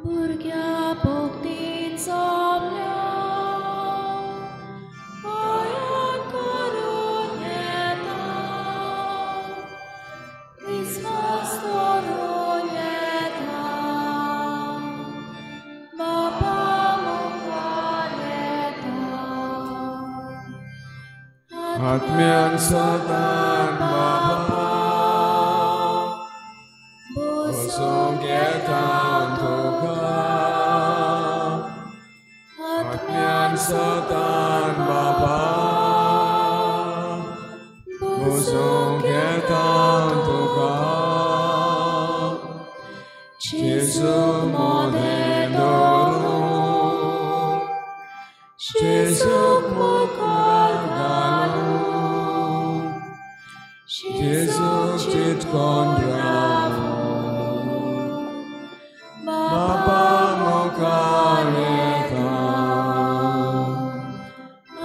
भुरग्या भक्तीन जमल्या गोंयांत करून येता क्रिसमस करून येता बापा मुखार येता आत्म्यान सदां बाबा बसूंक येता तुका आत्म्यान सदां बाबा बसूंक येता तुका जेजू मोदें दवरून जेजूक मुखार घालून जेजूक चिटकोन रावून बाबा मुखार येता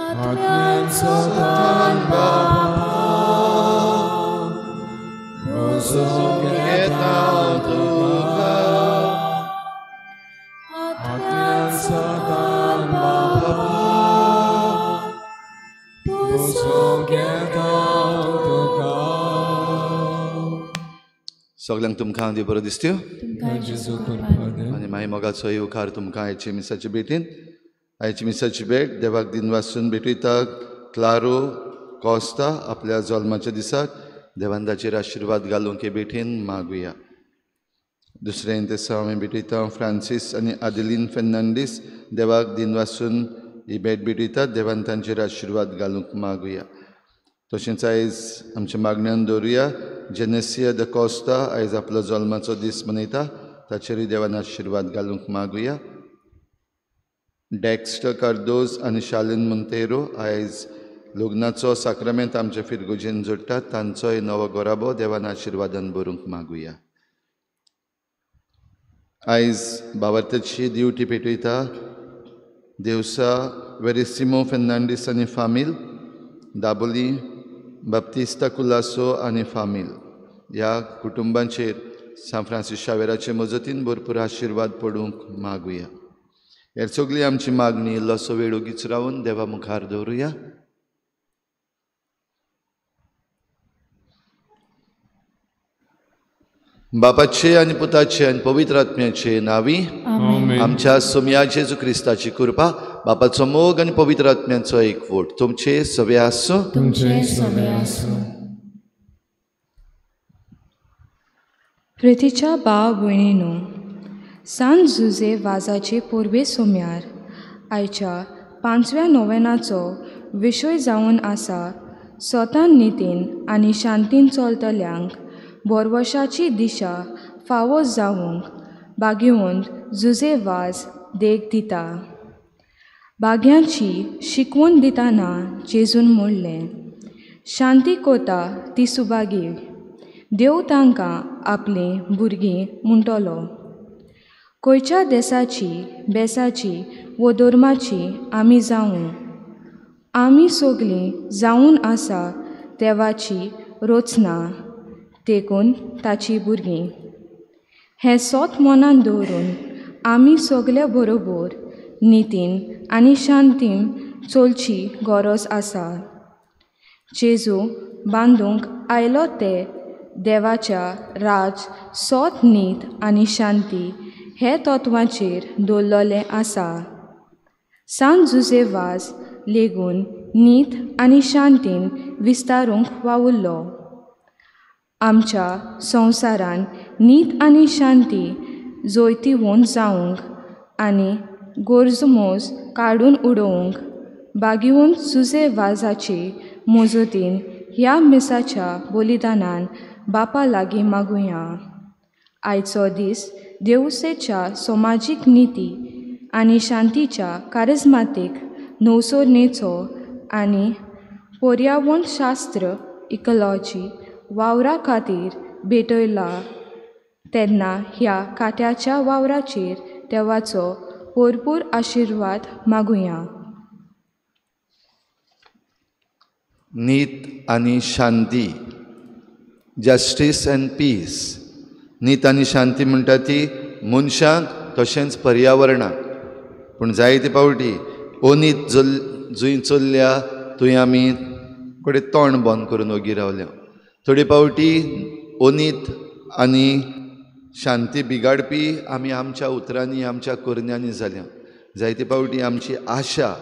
आत्म्यान सदां बाबा बसूंक येता तुका आत्म्यान सदां बाबा बसूंक येता तुका. सगल्यांक तुमकां देव बरो दिसत्यो जेजू कृपा आनी मागीर मोगाचो येवकार तुमकां आयचे मिसाचे भेटीन. आयची मिसाची भेट देवाक दिन वासून भेटयता क्लारो कोस्ता आपल्या जल्माच्या दिसाक देवान ताचेर आशिर्वाद घालूंक हे भेटीन मागुया. दुसरें दिसा आमी भेटयता फ्रांसीस आनी आदिलीन फेर्नांडीस देवाक दिन वासून ही भेट भेटयतात देवान तांचेर आशिर्वाद घालूंक मागुया. तशेंच आयज आमच्या मागण्यान दवरुया जेनेसिया the Costa आयज आपलो जल्माचो दीस मनयता ताचेरूय देवान आशिर्वाद घालूंक मागुया. डॅक्स्टर कार्दोज आनी शालीन मोंतेरो आयज लग्नाचो साक्रामेंत आमच्या फिरगुजेन जोडटात तांचोय नवो गोराबो देवान आशिर्वादान भरूंक मागुया. आयज बावर्ताची दिवटी पेटयता देवसा वेरिसिमो फेर्नांडीस आनी फामील दाबोली बाप्तिस्ता कुलासो आनी फामील ह्या कुटुंबांचेर सांत फ्रांसीस शावेराचे मजतीन भरपूर आशिर्वाद पडूंक मागुया. हेर सगळी आमची मागणी इल्लोसो वेळ ओगीच रावन देवा मुखार दवरुया. बापाचे आनी पुताचे आनी पवित्र आत्म्याचे नांवी आमच्या सोमया जेजू क्रिस्ताची कृपा बापाचो मोग आनी पवित्र आत्म्याचो एकवट तुमचे सगळे आसूं. तुमचे सगळे आसूं. प्रितीच्या भाव भयणीनो, सांत जुजे वाजाचे पोरबे सोम्यार आयच्या पांचव्या नोवेनाचो विशय जावन आसा स्वतान नितीन आनी शांतीन चलतल्यांक बोरवशाची दिशा फावो जावंक बागेवंत जुजे वाज देख दिता. बाग्यांची शिकवण दितना जेजून म्हणलें, शांती कोता ती सुभागी, देव तांकां आपलीं भुरगीं म्हणटलो. खंयच्या देसाची बेसाची वो धर्माची आमी जावूं, आमी सगलीं जावन आसा देवाची रचना देखून ताची भुरगीं. हें सोत मनान दवरून आमी सगल्या बरोबर नितीन आनी शांतीन चलची गरज आसा. जेजू बांदूंक आयलो ते देवाच्या राज सोत नीत आनी शांती हे तत्वाचेर दवरलेलें आसा. सांत जुजे वाज लेगून नीत आनी शांतीन विस्तारूंक वावुरलो. आमच्या संवसारान नीत आनी शांती जैतिवंत जावंक आनी गरजमोज काडून उडोवंक बागेवंत जुजे वाजाचे मजतीन ह्या मिसाच्या बलिदानान बापा लागीं मागुया. आयचो दीस देवसेच्या समाजीक निती आनी शांतीच्या कारिज्मातीक नवसरणेचो आनी पर्यावरणशास्त्र इकॉलॉजी वावरा खातीर भेटयला तेन्ना ह्या काट्याच्या वावराचेर देवाचो भरपूर आशिर्वाद मागुया. नीत आनी शांती, जस्टीस अँड पीस. नीत आनी शांती म्हणटा ती मनशांक तशेंच पर्यावरणाक. पूण जायते फावटी ओनीत जंय चल्ल्या थंय आमी कडेन तोंड बंद करून ओगी रावल्या. थोडे फावटी ओनीत आनी शांती बिगाडपी आमी आमच्या उतरांनी आमच्या करण्यांनी जाल्या. जायते फावटी आमची आशा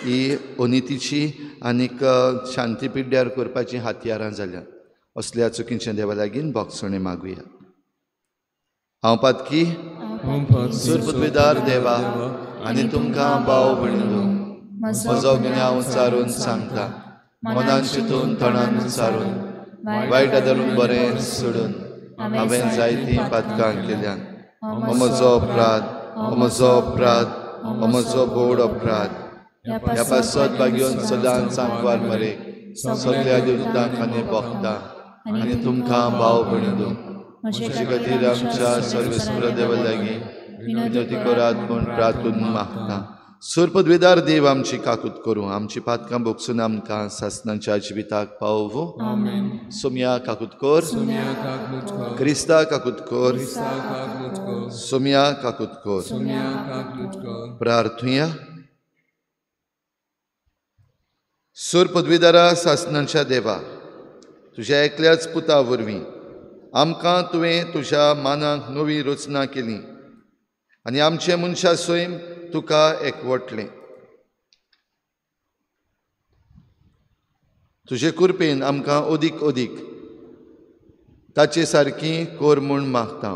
ही अनितीची आनीक शांती पिड्ड्यार करपाची हत्यारां जाल्या. असल्या चुकींच्या देवा लागीं भोगसणें मागुया. हांव पातकी सुरपृथ्वीदार देवा आनी तुमकां भाव भयणींनो म्हजो गुन्यांव उच्चारून सांगता. मनान चिंतून तणान उच्चारून वायट आदरून बरें सोडून हांवें जायतीं पातकां केल्यान. म्हजो अपराध, म्हजो अपराध, म्हजो बोड अपराध. ह्या पासत बागेवन सदांच सांकवार मरे सगल्या देवतांक आनी भोगता आनी तुमकां भाव भयणींनो म्हजे खातीर आमच्या सर्वेस्पर देवा लागीं विनवती करात म्हूण प्रार्थून मागता. सुरपदवेदार देव आमची काकूत करूं, आमची पातकां भोगसून आमकां सासणाच्या जिविताक पावोवं. सोमया काकूत कर, क्रिस्ता काकूत कर, सोमया काकूत कर. प्रार्थुया. सुरपदवेदारा सासणाच्या देवा, तुज्या एकल्याच पुता वरवीं आमकां तुवें तुज्या मानाक नवी रचना केली आनी आमचे मनशा सैम तुका एकवटलें. तुजे कृपेन आमकां अदीक अदीक ताचे सारकी कर म्हूण मागता.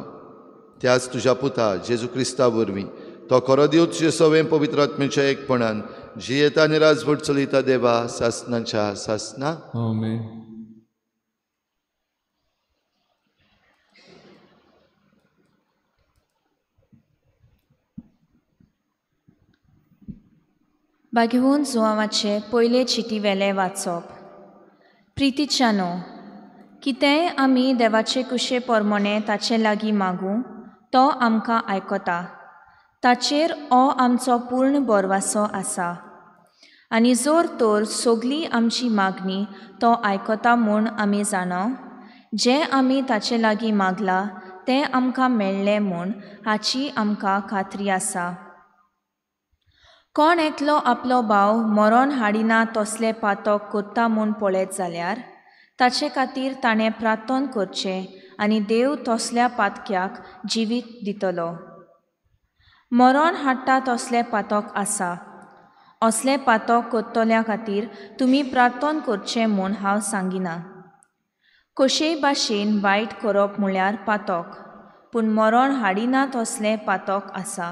त्याच तुज्या पुता जेजू क्रिस्ता वरवीं तो खरो देव तुजे सवें पवित्र आत्म्याच्या एकपणान जियेता आनी राजवट चलयता देवा सासणाच्या सासना. आमेन. बागेवन जुवांवाचे पयले चिटी वेले वाचप. प्रितीच्यानो, कितेंय आमी देवाचे कुशे परमणे ताचे लागीं मागूं तो आमकां आयकता. ताचेर हो आमचो पूर्ण बरवासो आसा आनी जर तर सगली आमची मागणी तो आयकता म्हूण आमी जाणा. जें आमी ताचे लागीं मागलां तें आमकां मेळ्ळें म्हूण हाची आमकां खात्री आसा. कोण एकलो आपलो भाव मरण हाडिना तसलें पातक करता म्हूण पळयत जाल्यार ताचे खातीर ताणें प्रार्थन करचें आनी देव तसल्या पातक्याक जिवीत दितलो. मरण हाडटा तसलें पातक आसा. असलें पातक करतल्या खातीर तुमी प्रार्थन करचें म्हूण हांव सांगिना. कशेय भाशेन वायट करप म्हळ्यार पातक, पूण मरण हाडिना तसलें पातक आसा.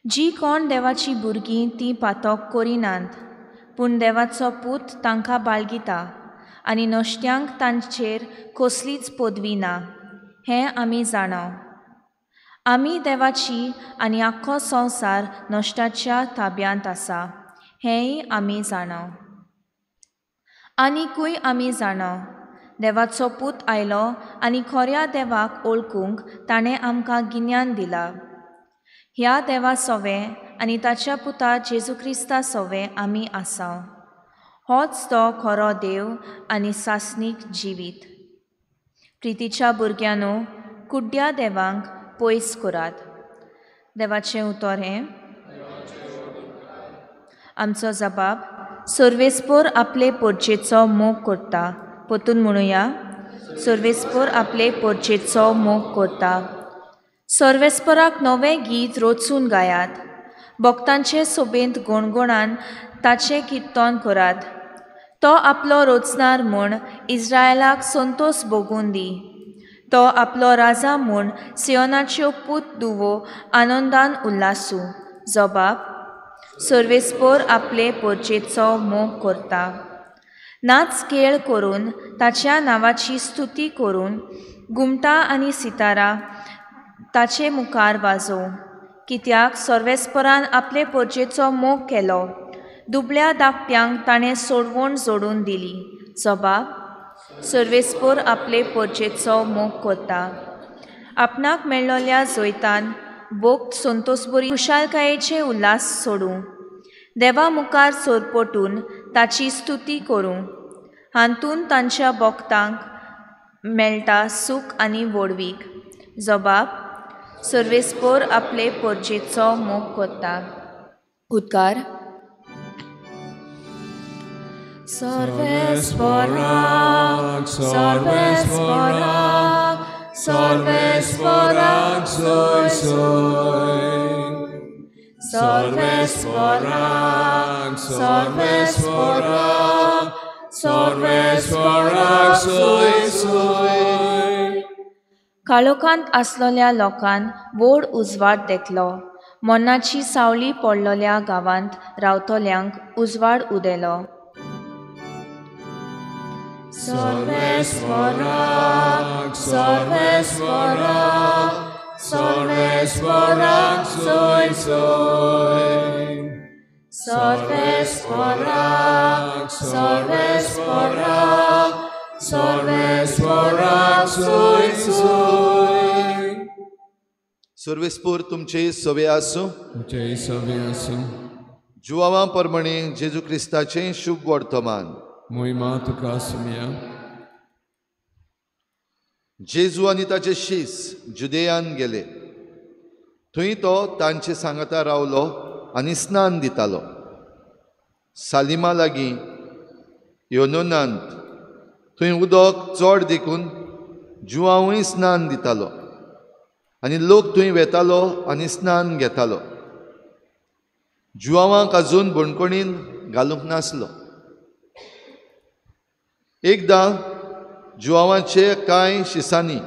जी कोण देवाची भुरगीं तीं पातक करिनात, पूण देवाचो पूत तांकां बाळगिता आनी नश्ट्यांक तांचेर कसलीच पदवी ना हें आमी जाणा. आमी देवाची आनी आख्खो संवसार नश्टाच्या ताब्यांत आसा हेंय आमी जाणा. आनिकूय आमी जाणा देवाचो पूत आयलो आनी खऱ्या देवाक वळखूंक ताणें आमकां गिन्यान दिलां. ह्या देवा सोवें आनी ताच्या पुता जेजू क्रिस्ता सोवें आमी आसा. होच तो खरो देव आनी सासणीक जिवीत. प्रितीच्या भुरग्यांनो, कुड्ड्या देवांक पयस करात. देवाचें उतर हें. आमचो जबाब सर्वेस्पोर आपले पोरचेचो मोग करता. परतून म्हणुया, सर्वेस्पोर आपले पोरचेचो मोग करता. सर्वेस्पराक नवें गीत रचून गायात. भक्तांचे सोबेंत गणगणान ताचें किर्तन करात. तो आपलो रचणार म्हूण इस्रायलाक संतोश भोगून दी. तो आपलो राजा म्हूण सियोनाच्यो पूत दुवो आनंदान उल्लासूं. जबाब सर्वेस्पोर आपले पोरचेचो मोग करता. नाच खेळ करून ताच्या नांवाची स्तुती करून घुमटां आनी सितारा ताचे मुखार वाजोवं. कित्याक सर्वेस्परान आपले पोरचेचो मोग केलो. दुबळ्या धाकट्यांक ताणें सोडवण जोडून दिली. जबाब सर्वेस्पोर आपले पोरचेचो मोग करता. आपणाक मेळ्ळोल्या जैतान भोग संतोषबरी खुशालकायेचे उल्हास सोडूं. देवा मुखार सरपटून ताची स्तुती करूं. हातूंत तांच्या भक्तांक मेळटा सूख आनी व्हडवीक. जबाब सर्वेस्पोर आपले पोरजेचो मोग कोत्ता। उद्गार। सर्वेस्पोराक सर्वेस्पोराक सर्वेस्पोराक सोय सोय। सर्वेस्पोराक सर्वेस्पोराक सर्वेस्पोराक सोय सोय। काळोखांत आसलोल्या लोकान व्हड उजवाड देखलो, मरणाची सावली पडलोल्या गांवांत रावतल्यांक उजवाड उदेलो। सर्वेस्पोराक सर्वेस्पोराक सर्वेस्पोराक सोय सोय। सर्वेस्पोराक सर्वेस्पोराक सर्वेस्पोराक सोय सोय। सर्वेस्पोर तुमचे सवे आसूं। तुमचे सवे आसूं। जुवावां परमणे जेजू क्रिस्ताचें शुभ वर्तमान। मोहिमा तुका सुमिया। जेजू आनी ताचे शीस जुदेयान गेले, थंय तो तांचे सांगाता रावलो आनी स्नान दितालो। सालिमा लागीं योनोनांत थंय उदक चड देखून जुवांवूय स्नान दितालो आनी लोक थंय वेतालो आनी स्नान घेतालो। जुवांक अजून बणकणीन घालूंक नासलो। एकदां जुवांचे कांय शिसांनी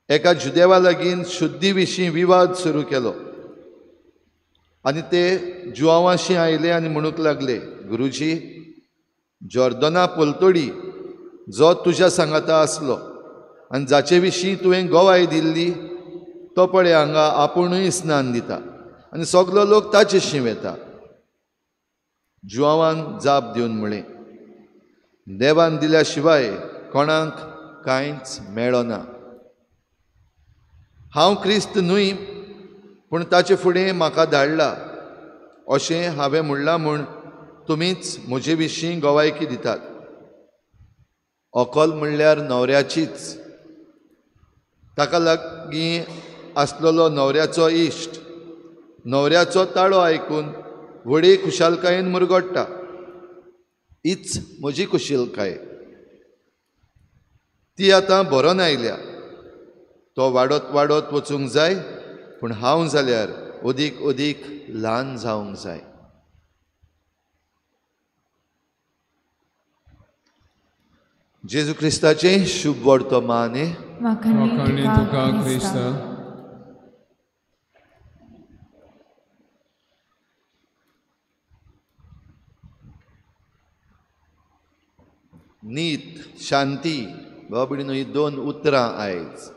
एका जुदेवा लागीं शुद्धी विशीं विवाद सुरू केलो आनी ते जुवांशी आयले आनी म्हणूंक लागले, गुरुजी, जॉर्दना पलतडी जो तुज्या सांगाता आसलो आनी जाचे विशीं तुवें गवाय दिल्ली तो पळय हांगा आपुणूय स्नान दिता आनी सगलो लोक ताचेशी वेता। जुवांवान जाप दिवन म्हळें, देवान दिल्या शिवाय कोणाक कांयच मेळना। हांव क्रिस्त न्हय, पूण ताचे फुडें म्हाका धाडला अशें हांवें म्हणलां म्हूण तुमीच म्हजे विशीं गवायकी दितात। अकल म्हणल्यार न्हवऱ्याचीच। ताका लागीं आसलेलो न्हवऱ्याचो इश्ट न्हवऱ्याचो ताळो आयकून व्हडे खुशालकायेन मुरगट्टा। हीच म्हजी कुशलकाय, ती आतां भरोन आयल्या। तो वाडत वाडत वचूंक जाय, पूण हांव जाल्यार अदीक अदीक ल्हान जावंक जाय। जेजू क्रिस्ताचें शुभ वर्तमान। वाखाणणी तुका क्रिस्ता। नीत शांती बाबडीनो ही दोन उतरां आयज।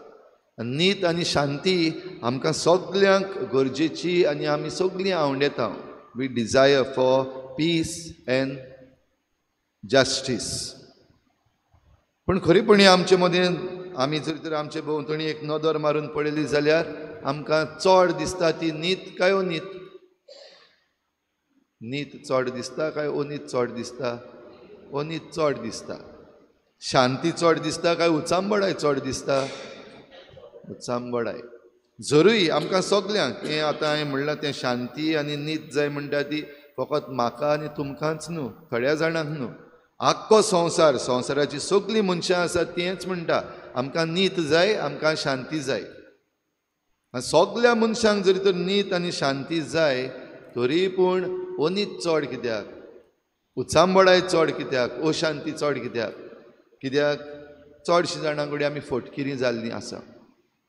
नीत आनी शांती आमकां सगल्यांक गरजेची आनी आमी सगळीं आवडेता। We desire for peace and justice. पूण खरेपणी आमचे मदें आमी जर तर आमचे भोंवतणी एक नदर मारून पळयली जाल्यार आमकां चड दिसता ती नीत काय अनीत? नीत चड दिसता काय अनीत चड दिसता? अनीत चड दिसता। शांती चड दिसता काय उचांबळाय चड दिसता? उचांबळाय। जरूय आमकां सगल्यांक हें आतां हांवें म्हणलां तें शांती आनी नीत जाय म्हणटा ती फकत म्हाका आनी तुमकांच न्हू, थोड्या जाणांक न्हू, आख्खो संवसार, संवसाराची सगळीं मनशां आसात तेंच म्हणटा आमकां नीत जाय, आमकां शांती जाय। सगल्या मनशांक जरी तर नीत आनी शांती जाय तरी पूण अनीत चड कित्याक, उचांबळाय चड कित्याक, अशांती चड कित्याक? कित्याक चडशीं जाणां कडेन आमी फटकिरी जाल्लीं आसा,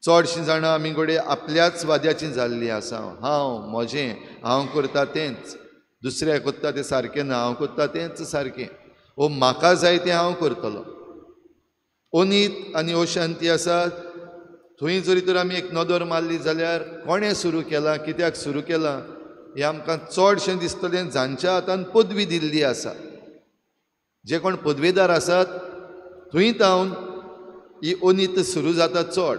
चडशीं जाणां आमी कडेन आपल्याच वाद्याचीं जाल्लीं आसा। हांव म्हजें, हांव करता तेंच, दुसऱ्या करता तें सारकें ना, हांव करता तेंच सारकें, ओ म्हाका जाय तें हांव करतलो। अनीत आनी अशांती आसा थंय जरी तर आमी एक नदर मारली जाल्यार कोणें सुरू केलां, कित्याक सुरू केलां हें आमकां चडशें दिसतलें जांच्या हातान पदवी दिल्ली आसा, जे कोण पदवेदार आसात थंय तावन ही अनीत सुरू जाता चड।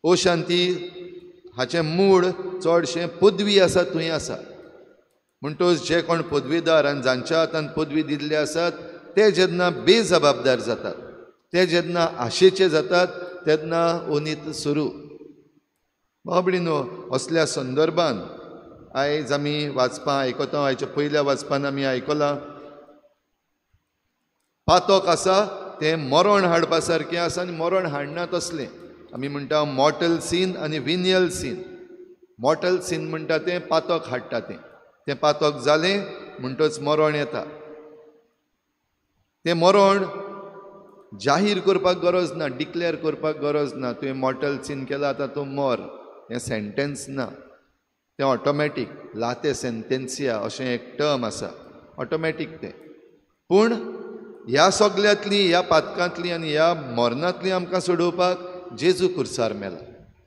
अशांती हाचें मूळ चडशें पदवी आसा थंय आसा। म्हणटकच जे कोण पदवेदार आनी जांच्या हातान पदवी दिल्ली आसात ते जेन्ना बेजबाबदार जातात, ते जेन्ना आशेचे जातात तेन्ना अनीत सुरू। भाव भयणीनो, असल्या संदर्भान आयज आमी वाचपां आयकता. आयच्या पयल्या वाचपान आमी आयकलां, पातक आसा तें मरण हाडपा सारकें आसा आनी मरण हाडना तसलें. आमी म्हणटा मॉर्टल सीन आनी विनियल सीन. मॉर्टल सीन म्हणटा तें पातक हाडटा, तें तें पातक जालें म्हणटच मरण येता. तें मरण जाहीर करपाक गरज ना, डिक्लेअर करपाक गरज ना. तुवें मॉर्टल सीन केलां आतां तूं मर, हें सेंटेन्स ना, तें ऑटोमॅटीक. लाते सेंटेन्सिया अशें एक टर्म आसा, ऑटोमॅटीक तें. पूण ह्या सगल्यांतली, ह्या पातकांतली आनी ह्या मरणांतली आमकां सोडोवपाक जेजू खुर्सार मेला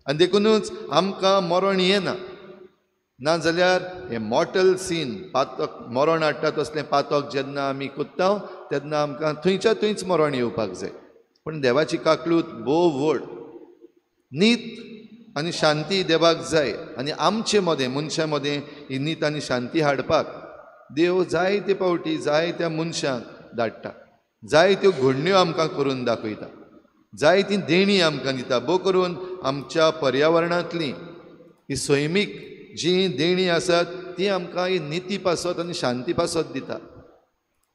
आनी देखुनूच आमकां मरण येना. नाजाल्यार हें मॉर्टल सीन पातक मरण हाडटा तसलें पातक जेन्ना आमी कोत्ता तेन्ना आमकां थंयच्या थंयच मरण येवपाक जाय. पूण देवाची काकलूत भोव व्हड, नीत आनी शांती देवाक जाय आनी आमचे मदें मनशां मदें ही नीत आनी शांती हाडपाक देव जायते फावटी जायत्या मनशांक धाडटा, जायत्यो घडण्यो आमकां करून दाखयता, जायतीं देणीं आमकां दिता. भोव करून आमच्या पर्यावरणांतलीं ही सैमीक जीं देणीं आसात ती आमकां ही निती पासत आनी शांती पासत दिता.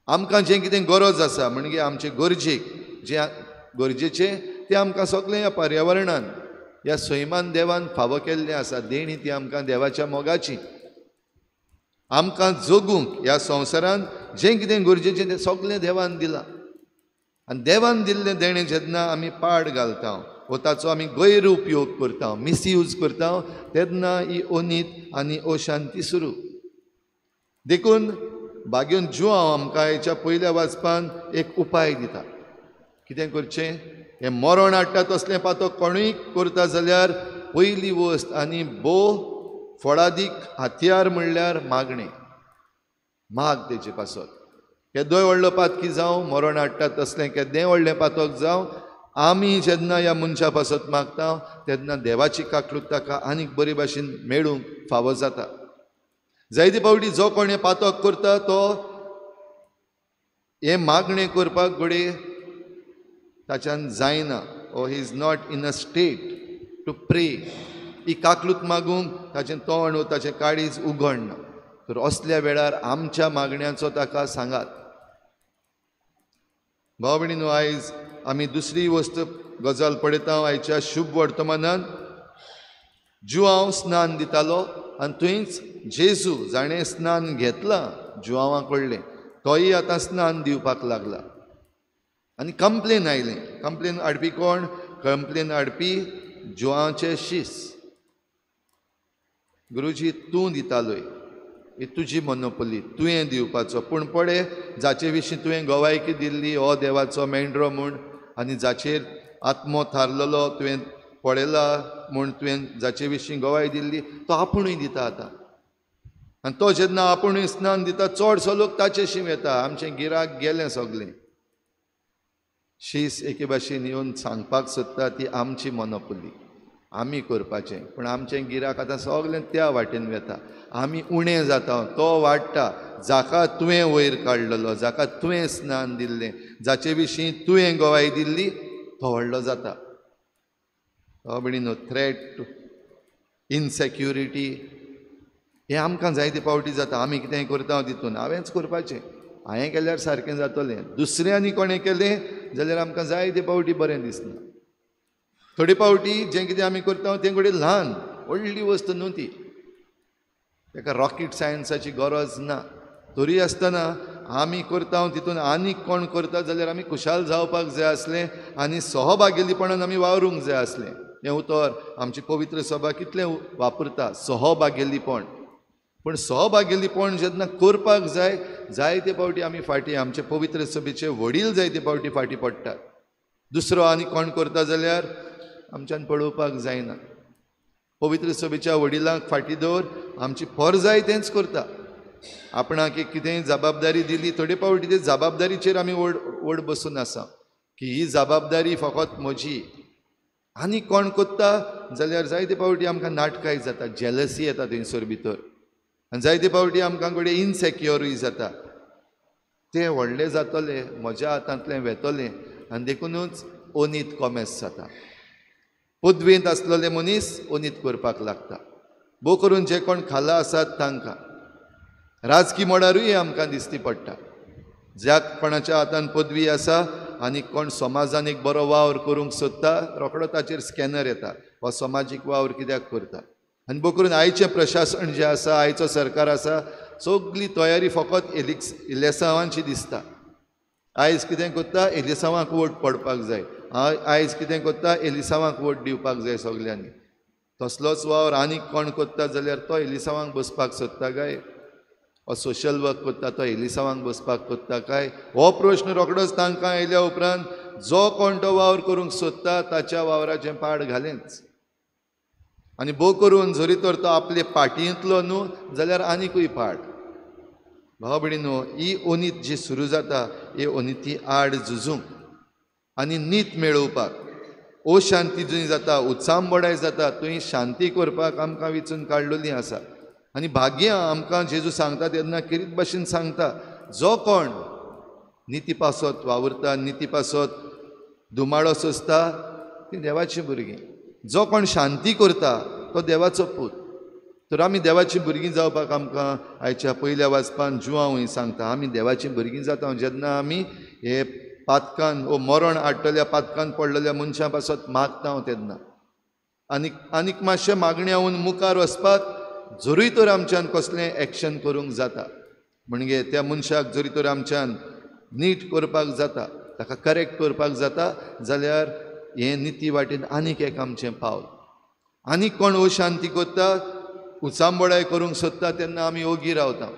आमकां जें कितें गरज आसा म्हणजे आमचे गरजेक जें गरजेचें तें आमकां सगळें ह्या पर्यावरणान ह्या सैमान देवान फावो केल्लें आसा. देणीं ती आमकां देवाच्या मोगाची. आमकां जगूंक ह्या संवसारान जें कितें गरजेचें तें सगळें देवान दिलां आनी देवान दिल्लें देणें जेन्ना आमी पाड घालता वो ताचो आमी गैरउपयोग करता, मिसयूज करता, तेन्ना ही अनीत आनी अशांती सुरू. देखून बागेवन जुआंव आमकां हेच्या पयल्या वाचपान एक उपाय दिता. कितें करचें? हें मरण हाडटा तसलें पातक कोणूय करता जाल्यार पयली वस्त आनी भोव फळादीक हत्यार म्हणल्यार मागणें. माग तेजे पासत. केदोय व्हडलो पातकी जावं, मरण हाडटा तसलें केदेंय व्हडलें पातक जावं, आमी जेन्ना ह्या मनशा पासत मागता तेन्ना देवाची काकलूत ताका आनीक बरे भाशेन मेळूंक फावो जाता. जायते फावटी जो कोण हें पातक करता तो हें मागणें करपाक घडये ताच्यान जायना, ओ he is not in a state to pray. ही काकलूत मागूंक ताचें तोंड वो ताचें काळीज उगडना. तर असल्या वेळार आमच्या मागण्याचो ताका सांगात. भाव भयणीनो, आयज आमी दुसरी वस्त गजाल पळयता. आयच्या शुभ वर्तमानान जुआंव स्नान दितालो आनी थंयच जेजू जाणें स्नान घेतलां जुआंवा कडलें तोय आतां स्नान दिवपाक लागला. आनी कंप्लेन आयलें. कंप्लेन हाडपी कोण? कंप्लेन हाडपी जुआंचे शीस. गुरुजी तूं दितालोय, ही तुजी मोनोपोली, तुवें दिवपाचो. पूण पळय जाचे विशीं तुवें गवायकी दिल्ली हो देवाचो मेंढरो म्हूण आनी जाचेर आत्मो थारलेलो तुवें पळयला म्हूण तुवें जाचे विशीं गवाय दिल्ली तो आपुणूय दिता आतां. आनी तो जेन्ना आपुणूय स्नान दिता चडसो लोक ताचेशी येता. आमचें गिराक गेलें सगळें. शीस एके भाशेन येवन सांगपाक सोदता ती आमची मोनोपोली, आमी करपाचें. पूण आमचें गिराक आतां सगळें त्या वाटेन वता. आमी उणें जाता, तो वाडटा. जाका तुवें वयर काडलेलो, जाका तुवें स्नान दिल्लें, जाचे विशीं तुवें गवाय दिल्ली, तो व्हडलो जाता. भयणीनो, थ्रेट, इनसेक्युरिटी हें आमकां जायते फावटी जाता. आमी कितेंय करता तितून हांवेंच करपाचें, हांवें केल्यार सारकें जातलें, दुसऱ्यांनी कोणें केलें जाल्यार आमकां जायते फावटी बरें दिसना. थोडे फावटी जें कितें आमी करता तें घडये ल्हान व्हडली वस्त न्हू ती, ताका रॉकेट सायन्साची गरज ना. तरी आसतना आमी करता तितून आनीक कोण करता जाल्यार आमी खुशाल जावपाक जाय आसलें आनी सहभागेलीपणान आमी वावरूंक जाय आसलें. हें उतर आमची पवित्र सभा कितलें वापरता, सहभागेलीपण. पूण सहभागेलीपण जेन्ना करपाक जाय जायते फावटी आमी फाटीं, आमचे पवित्र सभेचे वडील जायते फावटी फाटीं पडटात. दुसरो आनी कोण करता जाल्यार आमच्यान पळोवपाक जायना. पवित्र सभेच्या वडिलांक फाटीं दवर, आमची फर्ज तेंच करता. आपणाक एक कितेंय जबाबदारी दिली, थोडे फावटी ते जबाबदारीचेर आमी ओड ओड बसून आसा की ही जबाबदारी फकत म्हजी. आनी कोण करता जाल्यार जायते फावटी आमकां नाटकाय जाता, जेलसी येता थंयसर भितर, आनी जायते फावटी आमकां घडये इनसेक्युअरूय जाता. तें व्हडलें जातलें, म्हज्या हातांतलें वेतलें, आनी देखुनूच अनीत कॉमेस जाता. पदवेंत आसलेले मनीस अनीत करपाक लागता, भोव करून जे कोण खाला आसात तांकां. राजकी मळारूय आमकां दिसती पडटा, ज्या कोणाच्या हातान पदवी आसा आनी कोण समाजान एक बरो वावर करूंक सोदता, रोखडो ताचेर स्कॅनर येता, हो समाजीक वावर कित्याक करता. आनी भोव करून आयचें प्रशासन जें आसा, आयचो सरकार आसा, सगली तयारी फकत इलेसांवांची दिसता. आयज कितें करता, एलिसांवांक वोट पडपाक जाय, आयज कितें करता, एलिसांवांक वोट दिवपाक जाय सगल्यांनी. तसलोच वावर आनीक कोण करता जाल्यार तो एलिसांवांक बसपाक सोदता काय, हो सोशल वर्क करता तो एलिसांवांक बसपाक करता काय, हो प्रश्न रोखडोच तांकां आयल्या उपरांत जो कोण तो वावर करूंक सोदता ताच्या वावराचें पाड घालेंच. आनी भोव करून जरी तर तो आपले पाटयेंतलो न्हू जाल्यार आनिकूय पाड. भाव भयणीनो, ही अनीत जी सुरू जाता ही अनिती आड झुजूंक आनी नीत मेळोवपाक, अशांती जंय जाता, उचांबडाय जाता, थंय शांती करपाक आमकां विचून काडलेली आसा. आनी भाग्यां आमकां जेजू सांगता तेन्ना किरीत भाशेन सांगता, जो कोण निती पासत वावुरता, निती पासत धुमाळो सोंसता ती देवाची भुरगीं, जो कोण शांती करता तो देवाचो पूत. तर आमी देवाची भुरगीं जावपाक आमकां आयच्या पयल्या वाचपान जुआंव सांगता, आमी देवाची भुरगीं जाता जेन्ना आमी हे पातकान वो मरण हाडटल्या पातकान पडलेल्या मनशां पासत मागता तेन्ना. आनीक आनीक मातशें मागण्या मुखार वचपाक जरूय तर आमच्यान कसलें एक्शन करूंक जाता, म्हणजे त्या मनशाक जरी तर आमच्यान नीट करपाक जाता, ताका करेक्ट करपाक जाता जाल्यार हें निती वाटेन आनीक एक आमचें पावल. आनीक कोण अशांती करता, उचांबळाय करूंक सोदता तेन्ना आमी ओगी रावता.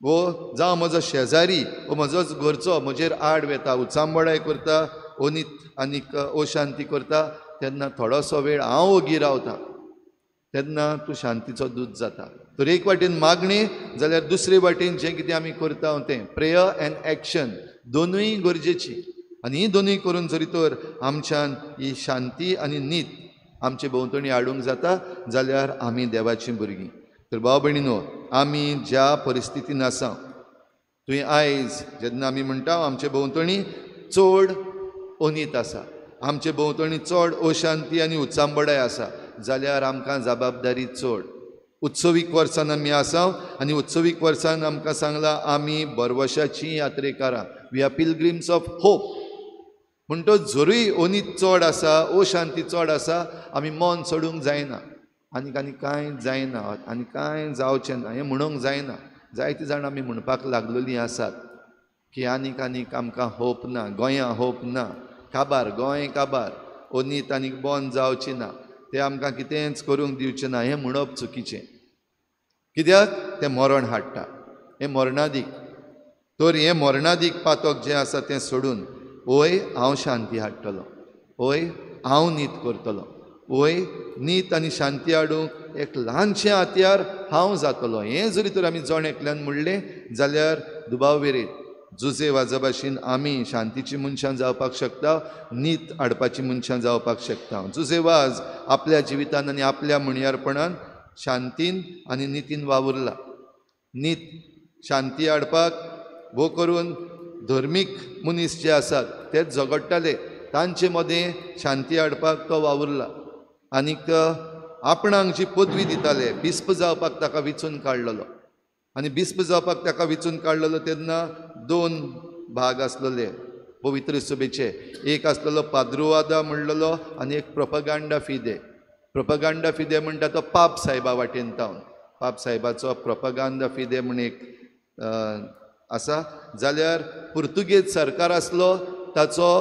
वो जावं म्हजो शेजारी वो म्हजोच घरचो म्हजेर आड वेता, उचांबळाय करता, अनीत आनीक अशांती करता तेन्ना थोडोसो वेळ हांव ओगी रावता, तेन्ना तूं शांतीचो दूत जाता. तर एक वाटेन मागणें जाल्यार दुसरे वाटेन जें कितें आमी करता तें प्रेयर एंड एक्शन दोनूय गरजेची. आनी ही दोनूय करून जरी तर आमच्यान ही शांती आनी नीत आमचे भोंवतणी हाडूंक जाता जाल्यार आमी देवाचीं भुरगीं. तर भाव भयणीनो, आमी ज्या परिस्थितीन आसा तुवें आयज जेन्ना आमी म्हणटा आमचे भोंवतणी चड अनीत आसा, आमचे भोंवतणी चड अशांती आनी उचांबडाय आसा जाल्यार आमकां जबाबदारी चड. उत्सवीक वर्सान आमी आसा आनी उत्सवीक वर्सान आमकां सांगलां आमी बरवशाचीं यात्रेकारां, we are pilgrims of hope. म्हणटच जरूय Aneet चड आसा, अशांती चड आसा, आमी मन सोडूंक जायना, आनीक आनी कांय जायना, आनी कांय जावचें ना हें म्हणूंक जायना. जायतीं जाणां आमी म्हणपाक लागलेलीं आसात की आनीक आनीक आमकां होप ना, गोंयां होप ना, काबार गोंय काबार, अनीत आनीक बंद जावची ना, तें आमकां कितेंच करूंक दिवचें ना, हें म्हणप चुकीचें. कित्याक तें मरण हाडटा, हें मरणादीक. तर हें मरणादीक पातक जें आसा तें सोडून ओय हांव शांती हाडटलो, ओय हांव नीत करतलो, ओय नीत आनी शांती हाडूंक एक ल्हानशें हत्यार हांव जातलो, हें जरी तर आमी जण एकल्यान म्हणलें जाल्यार दुबाव विरयत जुजे वाजा भाशेन आमी शांतीची मनशां जावपाक शकता, नीत हाडपाची मनशां जावपाक शकता. जुजे वाज आपल्या जिवितान आनी आपल्या म्हणयारपणान शांतीन आनी नितीन वावुरला. नीत शांती हाडपाक भोव करून धर्मीक मनीस जे आसात ते झगडटाले, तांचे मदें शांती हाडपाक तो वावुरला. आनीक आपणाक जी पदवी दिताले बिस्प जावपाक ताका विचून काडलेलो, आनी बिस्प जावपाक ताका विचून काडलेलो तेन्ना दोन भाग आसलेले पवित्र सभेचे, एक आसलेलो पाद्रुवादा म्हणलेलो आनी एक प्रोपगांडा फिदे. प्रोपगांडा फिदे म्हणटा तो पाप साहेबा वाटेन तावन, पाप साहेबाचो प्रोपगांडा फिदे म्हण एक आसा. जाल्यार पुर्तुगेज सरकार आसलो ताचो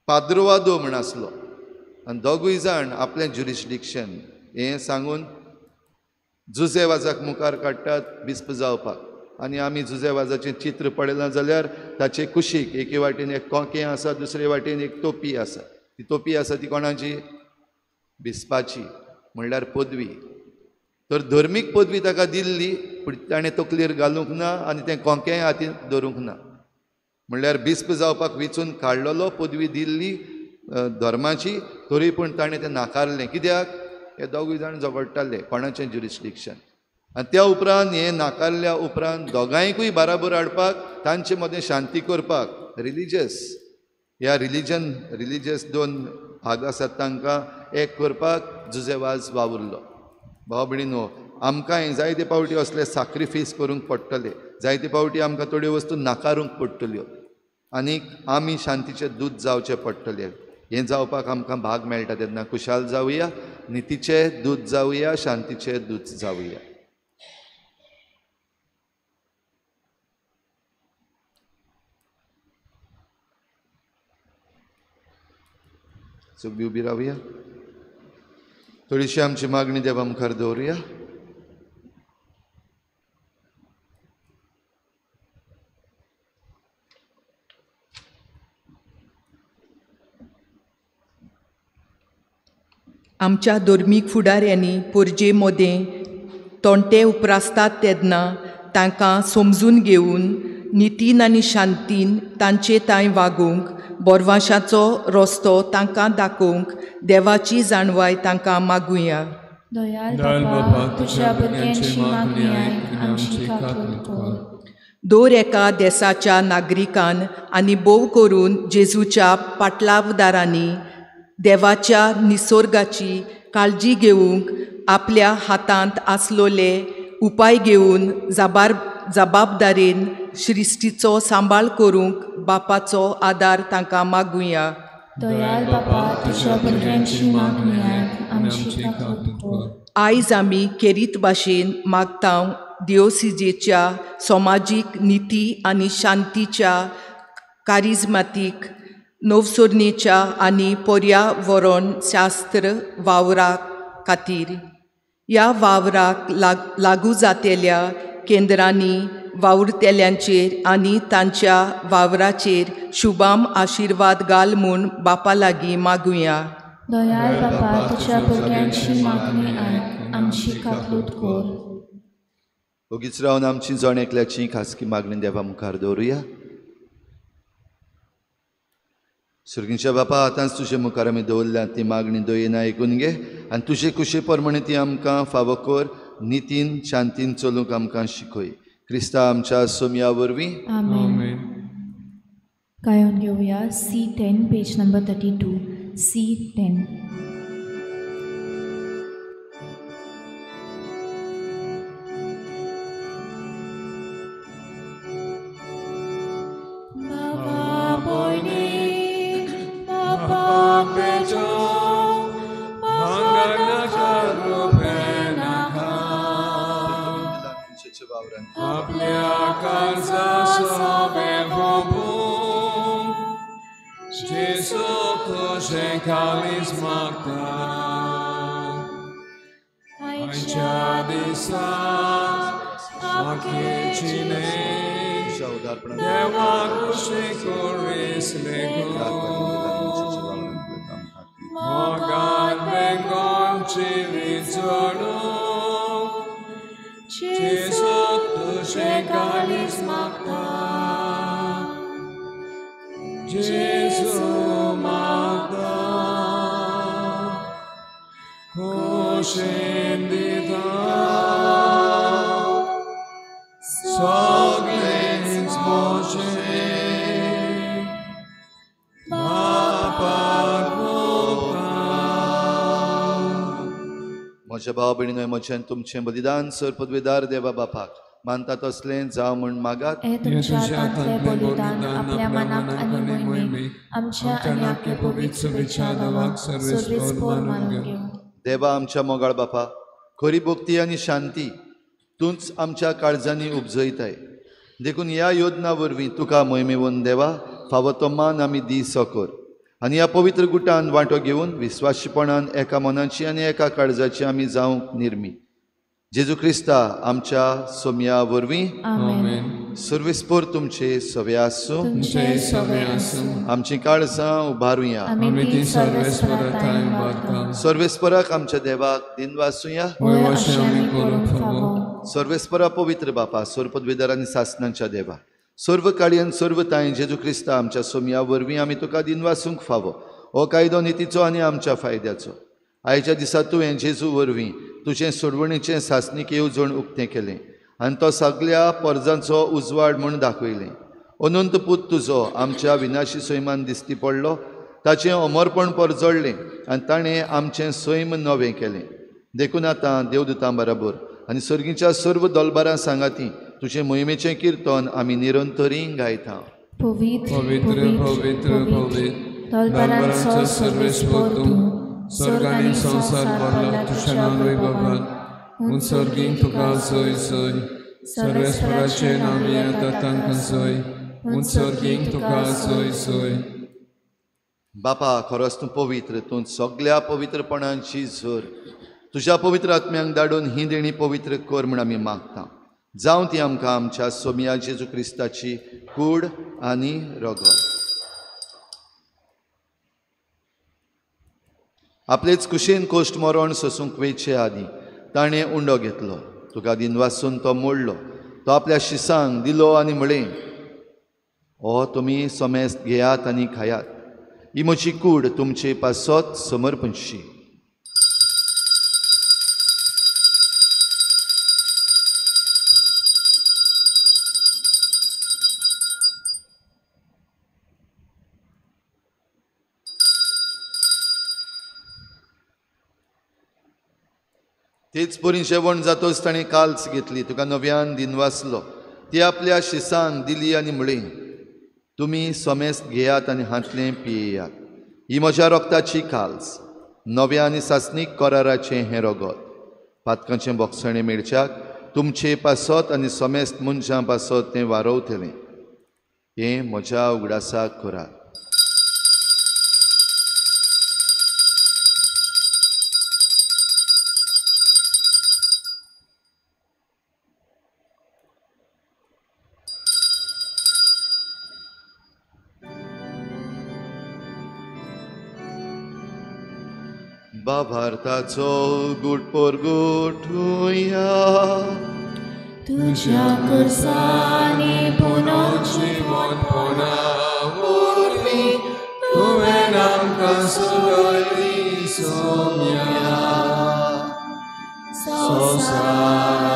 पाद्रुवादो म्हण आसलो, आनी दोगूय जाण आपलें ज्युरिस्डिक्शन हें सांगून जुजे वाजाक मुखार काडटात बिस्प जावपाक. आनी आमी जुजे वाजाचें चित्र पळयलां जाल्यार ताचे कुशीक एके वाटेन एक कोंकें आसा, दुसरे वाटेन एक तोपी आसा. ती तोपी आसा ती कोणाची? बिस्पाची, म्हणल्यार पदवी. तर धर्मीक पदवी ताका दिल्ली पूण ताणें तकलेर घालूंक ना आनी तें कोंकेंय हातीन धरूंक ना. म्हणल्यार बिस्प जावपाक विचून काडलेलो, पदवी दिल्ली धर्माची, तरी पूण ताणें तें नाकारलें. कित्याक? हे दोगूय जाण झगडटाले कोणाचें ज्युरिस्डिक्शन. आनी त्या उपरांत हें नाकारल्या उपरांत दोगांयकूय बराबर हाडपाक, तांचे मदें शांती करपाक रिलीजियस ह्या रिलीजन रिलीजियस दोन भाग आसात तांकां एक करपाक जुझे वाज वावुरलो. भाव भयणीनो, आमकांय जायते फावटी असले साक्रिफीस करूंक पडटले, जायते फावटी आमकां थोड्यो वस्तू नाकारूंक पडटल्यो आनी आमी शांतीचे दूत जावचे पडटले. हें जावपाक आमकां भाग मेळटा तेन्ना खुशाल जावया, नितीचे दूत जावया, शांतीचे दूत जावया. सगळीं उबी रावया, थोडीशी आमची मागणी देवा मुखार दवरुया. आमच्या धर्मीक फुडाऱ्यांनी पोरजे मोदें तोंटे उपरासतात तेन्ना तांकां समजून घेवन नितीन आनी शांतीन तांचे तांय वागोवंक बोरवाशाचो रस्तो तांकां दाखोवंक देवाची जाणवाय तांकां मागुया. दयाळ बापा, तुज्या भुरग्यांची मागणी आयक आनी आमची काकूट कर. दर एका देसाच्या नागरिकान आनी भोव करून जेजूच्या पाटलावदारांनी देवाच्या निसर्गाची काळजी घेवंक आपल्या हातांत आसलोले उपाय घेवन जबाबदारेन सृश्टीचो सांबाळ करूंक बापाचो आदार तांकां मागुया. दयाळ बापा, तुज्या भुरग्यांची मागणी आयक आमची काकूट कर. आयज आमी केरीत भाशेन मागता दिओसिजेच्या समाजीक निती आनी शांतीच्या कारिज्मातीक नवसरणेच्या आनी पर्यावरण शास्त्र वावरा खातीर ह्या वावराक लागू जातेल्या केंद्रांनी वावुरतेल्यांचेर आनी तांच्या वावराचेर शुभाम आशिर्वाद घाल म्हूण बापा लागीं मागुया. दयाळ बापा, तुज्या भुरग्यांची मागणी आयक आमची काकूट कर. ओगीच रावन आमची जण एकल्याची खासगी मागणी देवा मुखार दवरुया. सुर्गींच्या बापा, आतांच तुजे मुखार आमी दवरल्या ती मागणी दयेन आयकून घे आनी तुजे कुशे प्रमाणे ती आमकां फावो कर. नितीन शांतीन चलूंक आमकां शिकय. क्रिस्ता आमच्या सोमया वरवीं आमेन. गायोन घेवया C10 page number 32. C10. म्हज्या भाव भयणीनो, म्हजें तुमचें बलिदान सर पदवेदार देवा बापाक मानता तसलें जावं म्हूण मागात. तुमच्या हातांतलें बलिदान आपल्या मनाक आनी मोहिमेक आमच्या आनी आपल्या पवित्र शुभेच्छा देवाक सर्वेस्पोर मानून घेवं. देवा आमच्या मोगाळ बापा, खरी भक्ती आनी शांती तूंच आमच्या काळजांनी उपजयताय, देखून ह्या योजना वरवीं तुका मोहिमेवन देवा फावो तो मान आमी दी सकर आनी ह्या पवित्र गुटान वांटो घेवन विस्वाशीपणान एका मनाची आनी एका काळजाची आमी जावंक निर्मी. जेजू क्रिस्ता आमच्या सोमया वरवीं आमेन. सर्वेस्पोर तुमचे सवे आसूं. आमची काळजां उबारुया. सर्वेस्पराक आमच्या देवाक दिनवासुया. सर्वेस्परा पवित्र बापा, सर्वपदवेदार आनी सासनांच्या देवा, सर्व काळयन सर्व तांय जेजू क्रिस्ता आमच्या सोमया वरवीं आमी तुका दिनवासूंक फावो. हो कायदो नितीचो आनी आमच्या फायद्याचो. आयच्या दिसा तुवें जेजू वरवीं तुजें सोडवणीचें सासणीक येवजण उक्तें केलें आनी तो सगल्या पोरजांचो उजवाड म्हूण दाखयलें. अनंत पूत तुजो आमच्या विनाशी सैमान दिसती पडलो ताचें अमरपण परजळ्ळें आनी ताणें आमचें सैम नवें केलें. देखून आतां देवदूतां बराबर आनी सर्गीच्या सर्व दलबारां सांगाती तुजें मोहिमेचें किर्तन आमी निरंतरी गायता. पवित्र पवित्र पवित्र दलबारांचो सर्वेस्पर तूं, स्वर्ग आनी संवसार भरला तुज्या वैभवान. उंच तुका जय जय, सर्वेस्पराचें नांव येता तांकां जय. उंच तुका जय जय. बापा, खरोच तूं पवित्र, तूं सगल्या पवित्रपणांची झर. तुज्या पवित्र आत्म्यांक धाडून ही देणी पवित्र कर म्हूण आमी मागता. जावं ती आमकां आमच्या सोमिया जेजू क्रिस्ताची कूड आनी रगत. आपलेच कुशीन कोश्ट मरण सोसूंक वेचे आदीं ताणें उंडो घेतलो, तुका दिनवासून तो मोडलो, तो आपल्या शिसांक दिलो आनी म्हळें, ओ तुमी समेस्त घेयात आनी खायात, ही म्हजी कूड तुमचे पासत समर्पणशी. तेच परी जेवण जातोच ताणें काल्स घेतली, तुका नव्यान दिनवासलो, ती आपल्या शिसांक दिली आनी म्हळें, तुमी समेस्त घेयात आनी हांतलें पियेयात, ही म्हज्या रक्ताची काल्स, नव्या आनी सासणीक कराराचें हें रगत, पातकांचें बोगसणें मेळच्याक तुमचे पासत आनी समेस्त मनशां पासत तें वारवतलें. हें म्हज्या उगडासाक करात. भारताचो गुट परगटुया, तुज्या करसांनी पुनर्जीवनपणा वरवीं तुवें आमकां सुरयली सोम्या. संवसाराच्या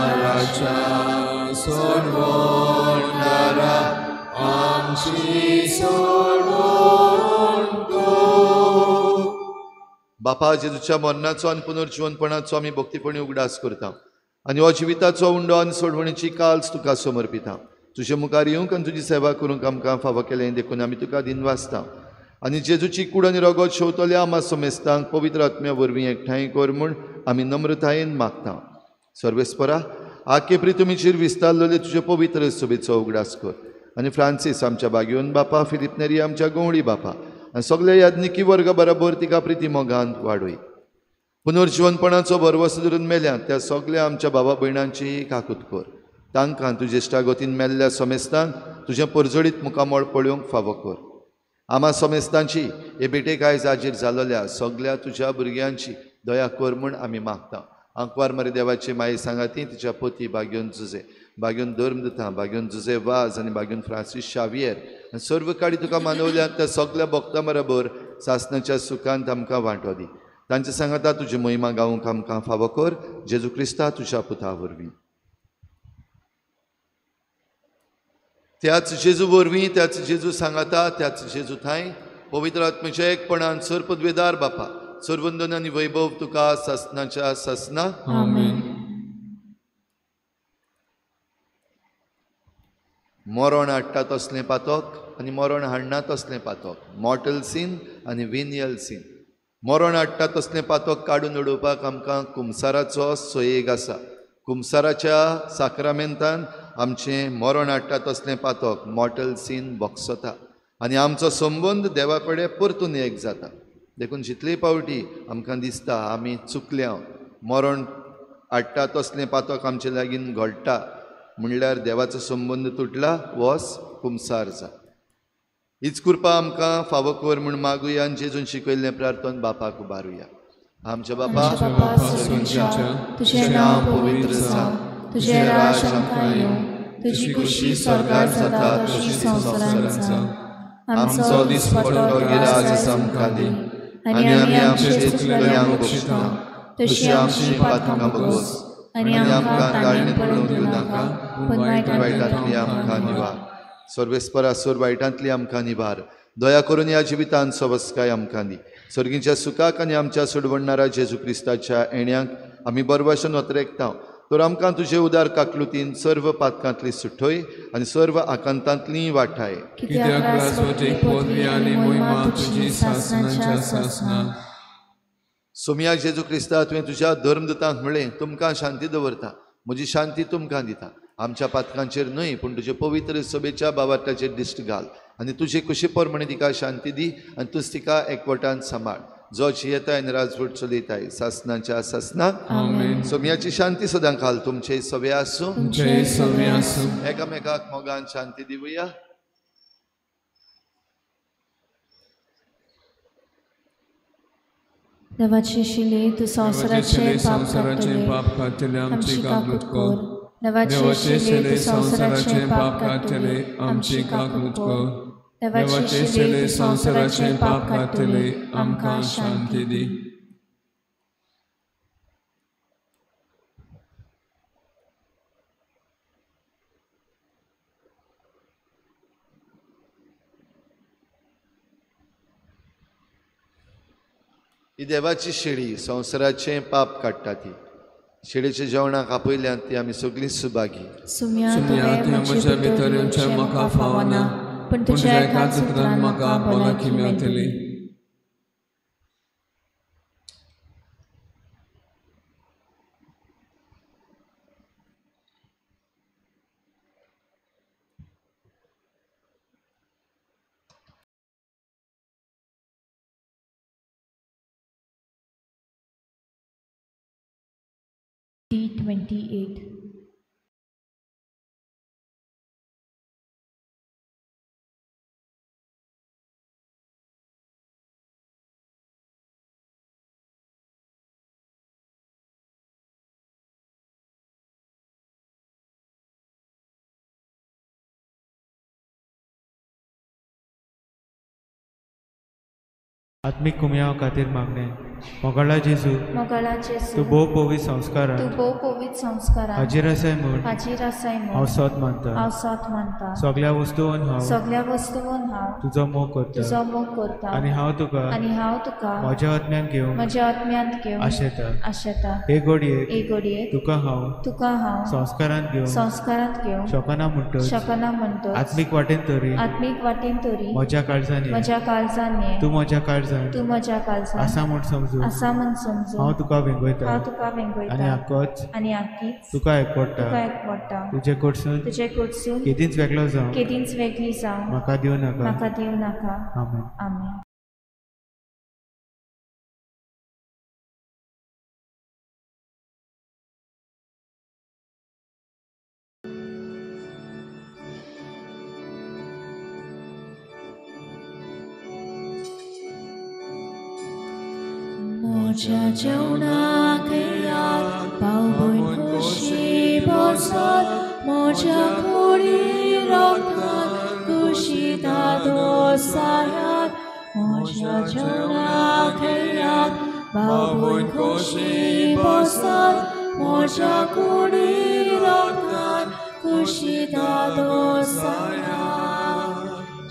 सोडवणारा आमची सोडवण तूं. बापा, जेजूच्या मरणाचो आनी पुनर्जिवनपणाचो आमी भक्तीपणी उगडास करता आनी हो जिविताचो उंडो आनी सोडवणीची काल्स तुका समर्पिता. तुजे मुखार येवंक आनी तुजी सेवा करूंक आमकां फावो केलें देखून आमी तुका दिनवासता. आनी जेजूची कूड आनी रगत शेवतल्या आमा समेस्तांक पवित्र आत्म्या वरवीं एकठांय कर म्हूण आमी नम्रतायेन मागता. सर्वेस्परा, आखे प्रितुमीचेर विस्तारलेले तुजे पवित्र सभेचो उगडास कर आनी फ्रांसीस आमच्या बागेवन बापा, फिलीप नेरी आमच्या गवळी बापा आनी सगल्या याज्ञिकी वर्गा बराबर तिका प्रिती मोगान वाडय. पुनर्जिवनपणाचो भरवसो धरून मेल्या त्या सगल्या आमच्या बाबा भयणांची काकूत कर. तांकां तुजे इश्टागतीन मेल्ल्या समेस्तांक तुजें परजळीत मुखामळ पळोवंक फावो कर. आमा समेस्तांची हे भेटेक आयज हाजीर जालोल्या सगल्या तुज्या भुरग्यांची दया कर म्हूण आमी मागता. आंकवार मारी देवाची माई सांगाती तिच्या पती बागेवन जुजे, बागेवन धर्म दिता, बागेवन जुजे वाज आनी बागेवन फ्रांसीस शावियर आनी सर्व काडी तुका मानवल्या त्या सगल्या भक्तां बराबर सासणाच्या सुखांत आमकां वांटो दी. तांचे सांगाता तुजी महिमा गावंक आमकां फावो कर, जेजू क्रिस्ता तुज्या पुता वरवीं. त्याच जेजू वरवीं, त्याच जेजू सांगाता, त्याच जेजू थांय पवित्र आत्म्याच्या एकपणान सर्पद्वेदार बापा, सर्वंदन आनी वैभव तुका सासणाच्या सासना. आमेन. मरण हाडटा तसलें पातक आनी मरण हाडना तसलें पातक, मॉर्टल सीन आनी विनियल सीन. मरण हाडटा तसलें पातक काडून उडोवपाक आमकां कुमसाराचो सोयेग आसा. कुमसाराच्या साक्रामेंतान आमचें मरण हाडटा तसलें पातक, मॉर्टल सीन बॉक्सता आनी आमचो संबंद देवा कडेन परतून एक जाता. देखून जितले पावटी आमकां दिसता आमी चुकल्या, मरण हाडटा तसलें पातक आमचे लागीं घडटा म्हणल्यार देवाचो संबंद तुटला, वस कुमसार जा. हीच कृपा आमकां फावो कर म्हूण मागुया आनी जेजून शिकयल्लें प्रार्थन बापाक उबारुया. आमच्या बापा तुजें नांव पवित्र जावं, तुजें राज आमकां येवं, तुजी खुशी स्वर्गार जाता तशी संवसारांत जावं. आमचो दिसपट्टो गिराज आमकां दी आनी आमी आमचे चुकलेल्यांक बक्षिता तशी आमची पातकां बगोस आनी आमकां ताळणेंत पडूंक दिवं नाका, पूण वायटांतली आमकां निवार. सर्वेस्परा, सोर वायटांतली आमकां निवार. दया करून ह्या जिवितांत सवस्काय आमकां दी. सर्गीच्या सुखाक आनी आमच्या सोडवणणारा जेजू क्रिस्ताच्या येण्याक आमी बरवाशन वतरेकता. तर आमकां तुजे उदार काकलुतीन सर्व पातकांतली सुठय आनी सर्व आकांतांतली वाठाय. कित्याक राजवटीक पदवी आनी मोहिमा तुजी सासणाच्या सासणाक. सोमया जेजू क्रिस्ता, तुवें तुज्या धर्मदूतांक म्हणलें, तुमकां शांती दवरता, म्हजी शांती तुमकां दिता. आमच्या पातकांचेर न्हय पूण तुजे पवित्र सभेच्या बाबाटाचेर दिश्ट घाल आनी तुजे कुशी प्रमाणे तिका शांती दी आनी तूंच तिका एकवटान सांबाळ, जो जियेताय आनी राजवट चलयताय सासणाच्या सासणाक. आमेन. सोमयाची शांती सदां खाल तुमचे सवे आसूं. तुमचे सवे आसूं. एकामेकाक मोगान शांती दिवया. देवाची शिले तूं संवसाराचें पाप काडटले आमची काकूट कर. देवाचे शिले संवसाराचें पाप काडटले आमची काकूट कर. देवाचे शिले संवसाराचें पाप काडटले आमकां शांती दी. ही देवाची शेळी संवसाराचें पाप काडटा. ती शेळीच्या जेवणाक आपयल्यान ती आमी सगळीं सुभागी. सुम्या तुवें म्हज्या भितर येवचें म्हाका फावना, पूण तुज्या एकाच उतरान म्हाका भलायकी मेळटली. D28. आत्मीक कुमयाव खातीर मागणें. मोगाळा जेजू, मोगाळा जेजू, तूं भोव पवित्र संस्कारान, तूं भोव पवित्र संस्कारान हाजीर आसाय म्हूण, हाजीर आसाय म्हूण हांव सोद मानता, हांव सोद मानता. सगळ्या वस्तून हांव, सगळ्या वस्तून हांव तुजो मोग करता, तुजो मोग करता. आनी हांव तुका, आनी हांव तुका म्हज्या आत्म्यांत घेवंक, म्हज्या आत्म्यांत घेवंक आशेता, आशेता. हे घडयेक, हे घडयेक तुका हांव, तुका हांव संस्कारांत घेवंक, संस्कारांत घेवंक शकना म्हणटच, शकना म्हणटच आत्मीक वाटेन तरी, आत्मीक वाटेन तरी म्हज्या काळजान, म्हज्या काळजान तूं म्हज्या काळजान, तूं म्हज्या काळजान आसा म्हूण समजून, आसा म्हूण समजून हांव तुका वेंगयता, हांव तुका वेंगयता. आनी आकोच, आनी आकीच तुका एकवटा, तुका एकवटा. तुजे कडसून, तुजे कडसून केदींच वेगळो जावं, केदींच वेगळी जावं म्हाका दिवं नाका, म्हाका दिवं नाका. आमेन. आमेन. म्हज्या जेवणाक येयात, पावबून खोशी बसात, म्हज्या कुडी रगतान खुशी दादोसायात. म्हज्या जेवणाक येयात, पावबून खोशी बसात, म्हज्या कुडी रगतान खुशी दादोसायात.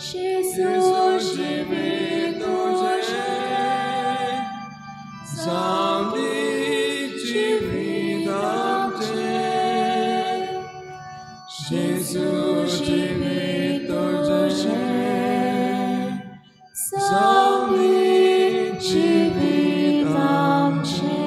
जेजू जिवीत तुजें, जावं दी जिवीत आमचें. जेजू जिवीत तुजें, जावं दी जिवीत आमचें.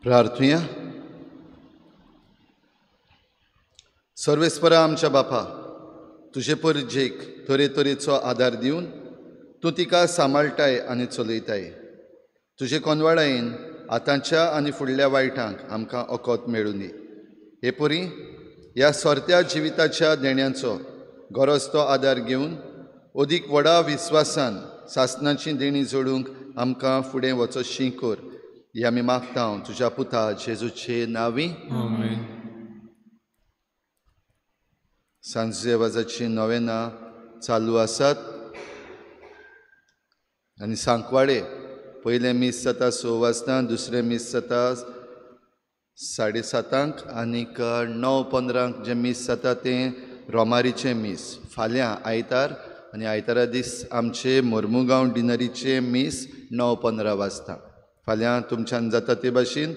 प्रार्थुया. सर्वेस्परा आमच्या बापा, तुजे परजेक तरेतरेचो आदार दिवन तूं तिका सांबाळटाय आनी चलयताय. तुजे कोनवाडायेन आतांच्या आनी फुडल्या वायटांक आमकां ओकोत मेळूं दी. हे परी ह्या सोरत्या जिविताच्या देण्याचो गरज तो आदार घेवन अदीक व्हडा विस्वासान सासनाची देणी जोडूंक आमकां फुडें वचोशी कर. हे आमी मागता तुज्या पुता जेजूचे नांवी. आमेन. सांजे वाजाची नोवेनां चालू आसात आनी सांकवाडे पयलें मीस जाता 6 वाजता, दुसरें मीस जाता 7:30 आनीक 9:15 जें मीस जाता तें रोमारीचें मीस. फाल्यां आयतार आनी आयतारा दीस आमचे मोर्मुगांव डिनरीचें मीस 9:15 वाजता. फाल्यां तुमच्यान जाता ते भाशेन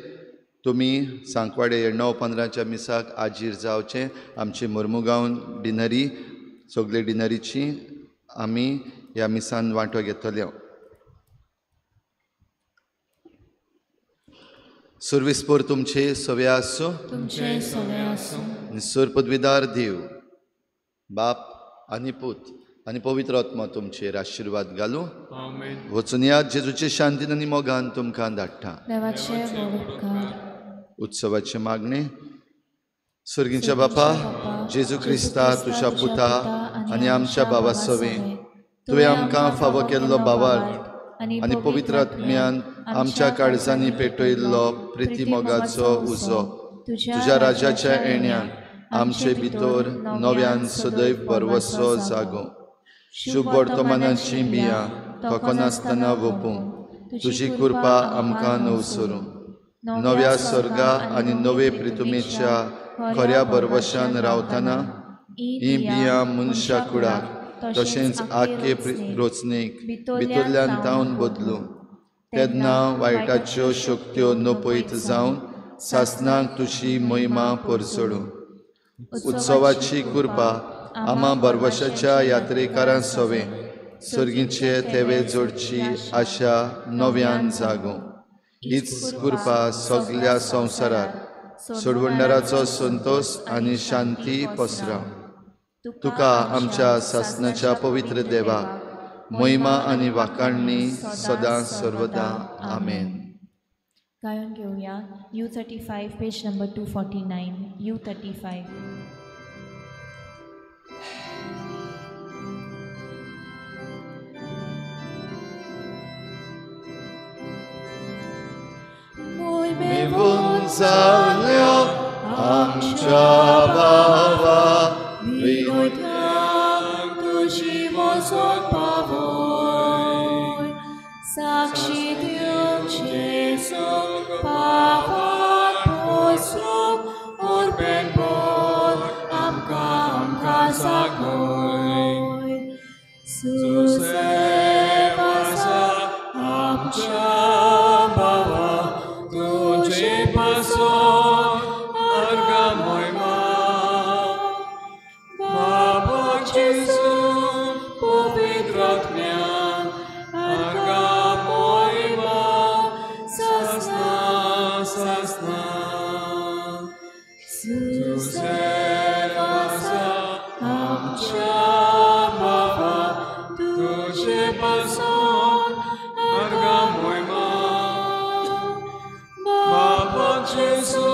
तुमी सांकवाडे 9:15 मिसाक आजीर जावचें. आमची मोर्मुगांव डिनरी सगळे डिनरीची आमी ह्या मिसान वांटो घेतले. सुर्विसपोर तुमचे सवे आसूं, तुमचे सवे आसूं. सोर पदवीदार देव बाप आनी पूत आनी पवित्र आत्मा तुमचेर आशिर्वाद घालूं. वचून याद जेजूचे शांतीन आनी मोगान तुमकां धाडटा. देवाचे उपकार. उत्सवाचे मागणे. सर्गीच्या बापा जेजू क्रिस्ता तुज्या पुता आनी आमच्या बाबा सवें तुवें आमकां फावो केल्लो भावार्थ आनी पवित्र आत्म्यान आमच्या काळजांनी पेटयल्लो प्रिती मोगाचो उजो तुज्या राजाच्या येण्यान आमचे भितर नव्यान सदैव भरवसो जागो. शुभ वर्तमानाची बियां थकनासतना वोपूं तुजी कृपा आमकां नवसरूं. नव्या स्वर्गा आनी नवे प्रितुमेच्या खऱ्या भरवशान रावतना ही बियां मनशा कुडाक तशेंच आख्खे रोचणेक भितरल्यान तावन बदलूं. तेन्ना वायटाच्यो शक्त्यो नपयत जावन सासनाक तुजी महिमा परजळूं. उत्सवाची कृपा आमा भरवशाच्या यात्रेकारां सवें सर्गीचे तेवे जोडची आशा नव्यान जागो. हीच कृपा सगल्या संवसारार सोडवणदाराचो संतोष आनी शांती पसराव. तुका आमच्या सासनाच्या पवित्र देवा महिमा आनी वाखाणणी सदां सर्वदा. आमेन. गायन घेवया U35 page number 249. U35. मेवून जाल्यो आमच्या बाबा विनोद्यांक तुजी वचून पावय साक्षी दिवंक जेजूक पावाक पोसूंक उर्बेन बोल आमकां आमकां सागय. सुसेव आसा आमच्या बाबा तुझे पासून अर्घा मोहिमा बाबा जेजू पवित्र आत्म्यान अर्घा मोहिमा सासना सासना. सुसेव आसा आमच्या बाबा तुझे पासून अर्घा मोहिमा बाबा जेजू